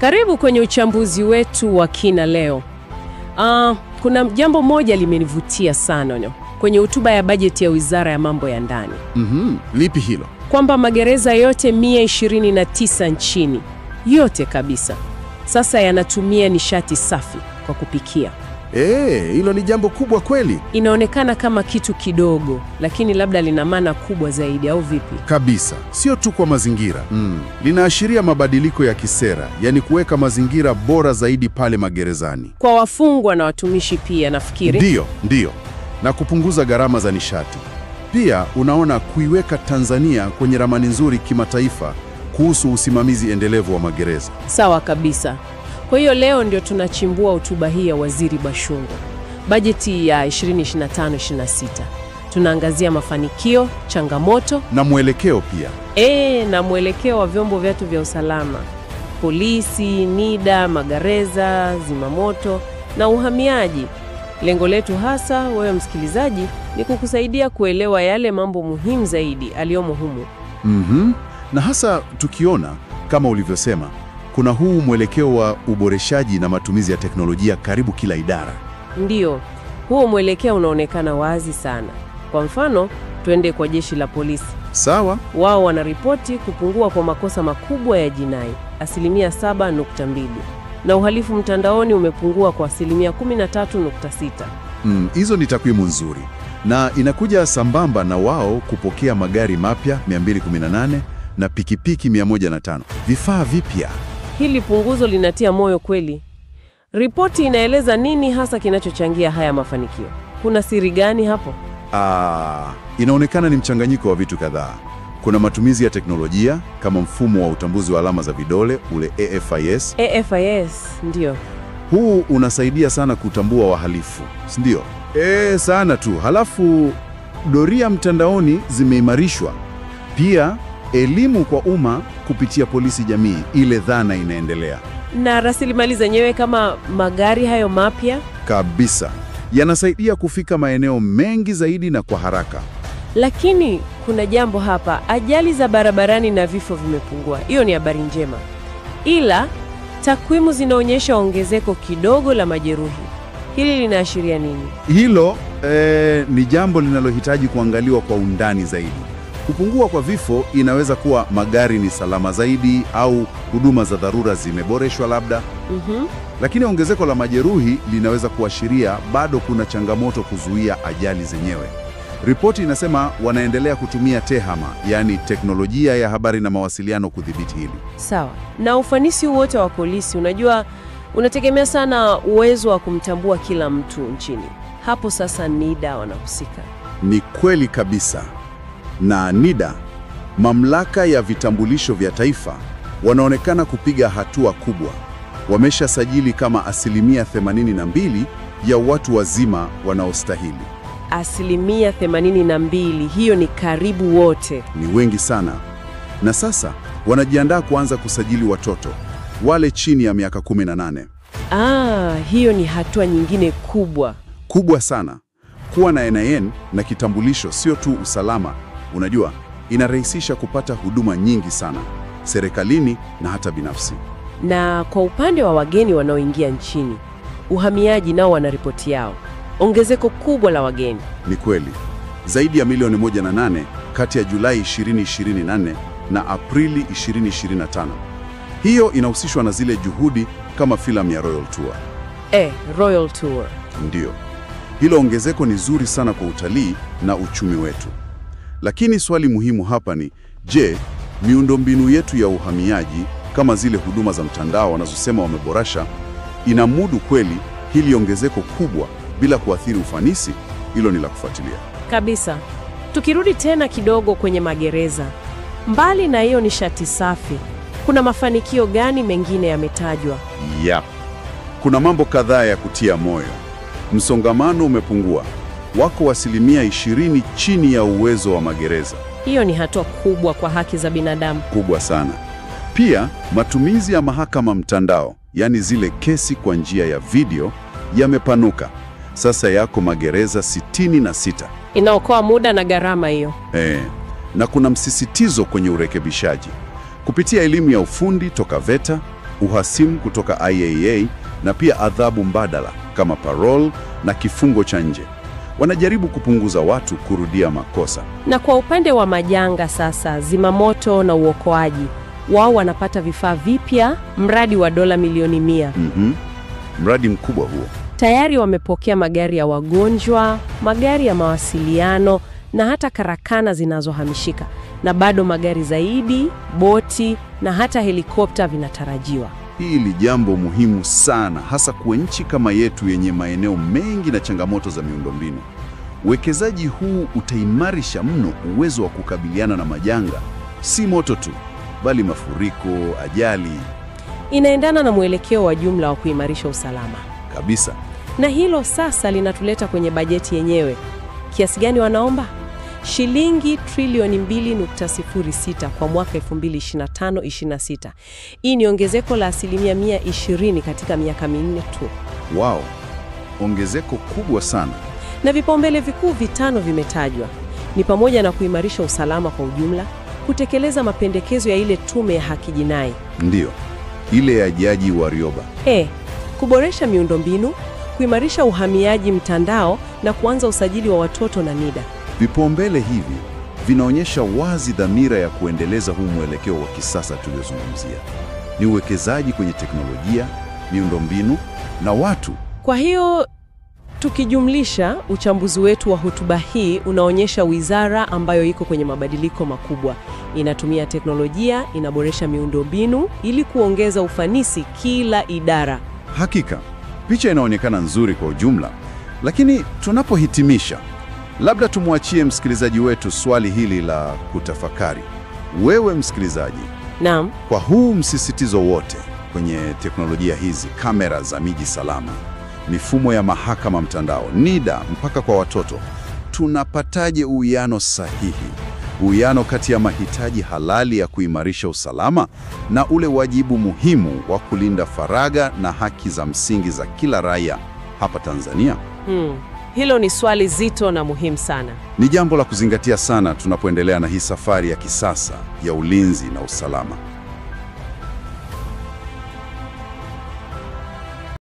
Karibu kwenye uchambuzi wetu wa kina leo. Kuna jambo moja limenivutia sana no, kwenye hotuba ya bajeti ya Wizara ya Mambo ya Ndani. Lipi hilo? Kwamba magereza yote 129 nchini, yote kabisa, sasa yanatumia nishati safi kwa kupikia. Hilo ni jambo kubwa kweli. Inaonekana kama kitu kidogo, lakini labda lina maana kubwa zaidi, au vipi? Kabisa. Sio tu kwa mazingira. Linaashiria mabadiliko ya kisera, yani kuweka mazingira bora zaidi pale magerezani. Kwa wafungwa na watumishi pia, nafikiri. Ndiyo. Na kupunguza gharama za nishati. Pia unaona kuiweka Tanzania kwenye ramani nzuri kimataifa kuhusu usimamizi endelevu wa magereza. Sawa kabisa. Kwa hiyo leo ndio tunachimbua hotuba hii ya Waziri Bashungwa, bajeti ya 2025-26. Tunaangazia mafanikio, changamoto na mwelekeo pia. Na mwelekeo wa vyombo vyetu vya usalama, polisi, NIDA, magereza, zimamoto na uhamiaji. Lengo letu hasa, wewe msikilizaji, ni kukusaidia kuelewa yale mambo muhimu zaidi aliyomo humu. Na hasa tukiona kama ulivyosema, kuna huu mwelekeo wa uboreshaji na matumizi ya teknolojia karibu kila idara. Ndiyo, huo mwelekeo unaonekana wazi sana. Kwa mfano, tuende kwa jeshi la polisi. Sawa. Wao wanaripoti kupungua kwa makosa makubwa ya jinai, 7.2%, na uhalifu mtandaoni umepungua kwa 13.6%. Hizo ni takwimu nzuri, na inakuja sambamba na wao kupokea magari mapya 218 na pikipiki 105, vifaa vipya. Hili punguzo linatia moyo kweli. Ripoti inaeleza nini hasa kinachochangia haya mafanikio? Kuna siri gani hapo? Inaonekana ni mchanganyiko wa vitu kadhaa. Kuna matumizi ya teknolojia kama mfumo wa utambuzi wa alama za vidole ule AFIS. AFIS, ndiyo. Huu unasaidia sana kutambua wahalifu, si ndio? Sana tu. Halafu doria mtandaoni zimeimarishwa. Pia elimu kwa umma kupitia polisi jamii, ile dhana inaendelea. Na rasilimali zenyewe kama magari hayo mapya kabisa yanasaidia kufika maeneo mengi zaidi na kwa haraka. Lakini kuna jambo hapa, ajali za barabarani na vifo vimepungua. Hiyo ni habari njema, ila takwimu zinaonyesha ongezeko kidogo la majeruhi. Hili linaashiria nini? Hilo ni jambo linalohitaji kuangaliwa kwa undani zaidi. Kupungua kwa vifo inaweza kuwa magari ni salama zaidi au huduma za dharura zimeboreshwa labda. Lakini ongezeko la majeruhi linaweza kuashiria bado kuna changamoto kuzuia ajali zenyewe. Ripoti inasema wanaendelea kutumia TEHAMA, yani teknolojia ya habari na mawasiliano, kudhibiti hili. Sawa. Na ufanisi wote wa polisi, unajua, unategemea sana uwezo wa kumtambua kila mtu nchini. Hapo sasa NIDA wanahusika. Ni kweli kabisa. Na NIDA, mamlaka ya vitambulisho vya taifa, wanaonekana kupiga hatua kubwa. Wameshasajili kama 82% ya watu wazima wanaostahili. 82%, hiyo ni karibu wote. Ni wengi sana. Na sasa wanajiandaa kuanza kusajili watoto wale chini ya miaka 18. Hiyo ni hatua nyingine kubwa. Kubwa sana. Kuwa na NIN na kitambulisho sio tu usalama, unajua, inarahisisha kupata huduma nyingi sana serikalini na hata binafsi. Na kwa upande wa wageni wanaoingia nchini, uhamiaji nao wana ripoti yao. Ongezeko kubwa la wageni. Ni kweli, zaidi ya milioni 1.8 kati ya Julai 2024 na Aprili 2025. Hiyo inahusishwa na zile juhudi kama filamu ya Royal Tour. Royal Tour. Ndiyo. Hilo ongezeko ni zuri sana kwa utalii na uchumi wetu. Lakini swali muhimu hapa ni, je, miundombinu yetu ya uhamiaji kama zile huduma za mtandao wanazosema wameboresha, inamudu kweli hili ongezeko kubwa bila kuathiri ufanisi? Hilo ni la kufuatilia. Kabisa. Tukirudi tena kidogo kwenye magereza, mbali na hiyo nishati safi, kuna mafanikio gani mengine yametajwa? Yep. Kuna mambo kadhaa ya kutia moyo. Msongamano umepungua, wako 20% chini ya uwezo wa magereza. Hiyo ni hatua kubwa kwa haki za binadamu. Kubwa sana. Pia matumizi ya mahakama mtandao, yani zile kesi kwa njia ya video, yamepanuka. Sasa yako magereza 66. Inaokoa muda na gharama hiyo. Na kuna msisitizo kwenye urekebishaji kupitia elimu ya ufundi toka VETA. Uhasimu kutoka IAEA na pia adhabu mbadala kama parole na kifungo cha nje. Wanajaribu kupunguza watu kurudia makosa. Na kwa upande wa majanga sasa, zimamoto na uokoaji, wao wanapata vifaa vipya, mradi wa dola milioni 100. Mradi mkubwa huo. Tayari wamepokea magari ya wagonjwa, magari ya mawasiliano na hata karakana zinazohamishika, na bado magari zaidi, boti na hata helikopta vinatarajiwa. Hili jambo muhimu sana, hasa kwa nchi kama yetu yenye maeneo mengi na changamoto za miundombinu. Uwekezaji huu utaimarisha mno uwezo wa kukabiliana na majanga, si moto tu, bali mafuriko, ajali. Inaendana na mwelekeo wa jumla wa kuimarisha usalama. Kabisa. Na hilo sasa linatuleta kwenye bajeti yenyewe. Kiasi gani wanaomba? Shilingi trilioni 2.06 kwa mwaka 2025-26. Hii ni ongezeko la 120% katika miaka minne tu. Wow, ongezeko kubwa sana. Na vipaumbele vikuu vitano vimetajwa. Ni pamoja na kuimarisha usalama kwa ujumla, kutekeleza mapendekezo ya ile tume ya haki jinai. Ndiyo, ile ya Jaji Warioba. Kuboresha miundombinu, kuimarisha uhamiaji mtandao na kuanza usajili wa watoto na NIDA. Vipaumbele hivi vinaonyesha wazi dhamira ya kuendeleza huu mwelekeo wa kisasa tuliozungumzia. Ni uwekezaji kwenye teknolojia, miundombinu na watu. Kwa hiyo tukijumlisha, uchambuzi wetu wa hotuba hii unaonyesha wizara ambayo iko kwenye mabadiliko makubwa. Inatumia teknolojia, inaboresha miundombinu ili kuongeza ufanisi kila idara. Hakika, picha inaonekana nzuri kwa ujumla, lakini tunapohitimisha, labda tumwachie msikilizaji wetu swali hili la kutafakari. Wewe msikilizaji, Naam. kwa huu msisitizo wote kwenye teknolojia hizi, kamera za miji salama, mifumo ya mahakama mtandao, NIDA mpaka kwa watoto, tunapataje uwiano sahihi? Uwiano kati ya mahitaji halali ya kuimarisha usalama na ule wajibu muhimu wa kulinda faragha na haki za msingi za kila raia hapa Tanzania. Hilo ni swali zito na muhimu sana. Ni jambo la kuzingatia sana tunapoendelea na hii safari ya kisasa ya ulinzi na usalama.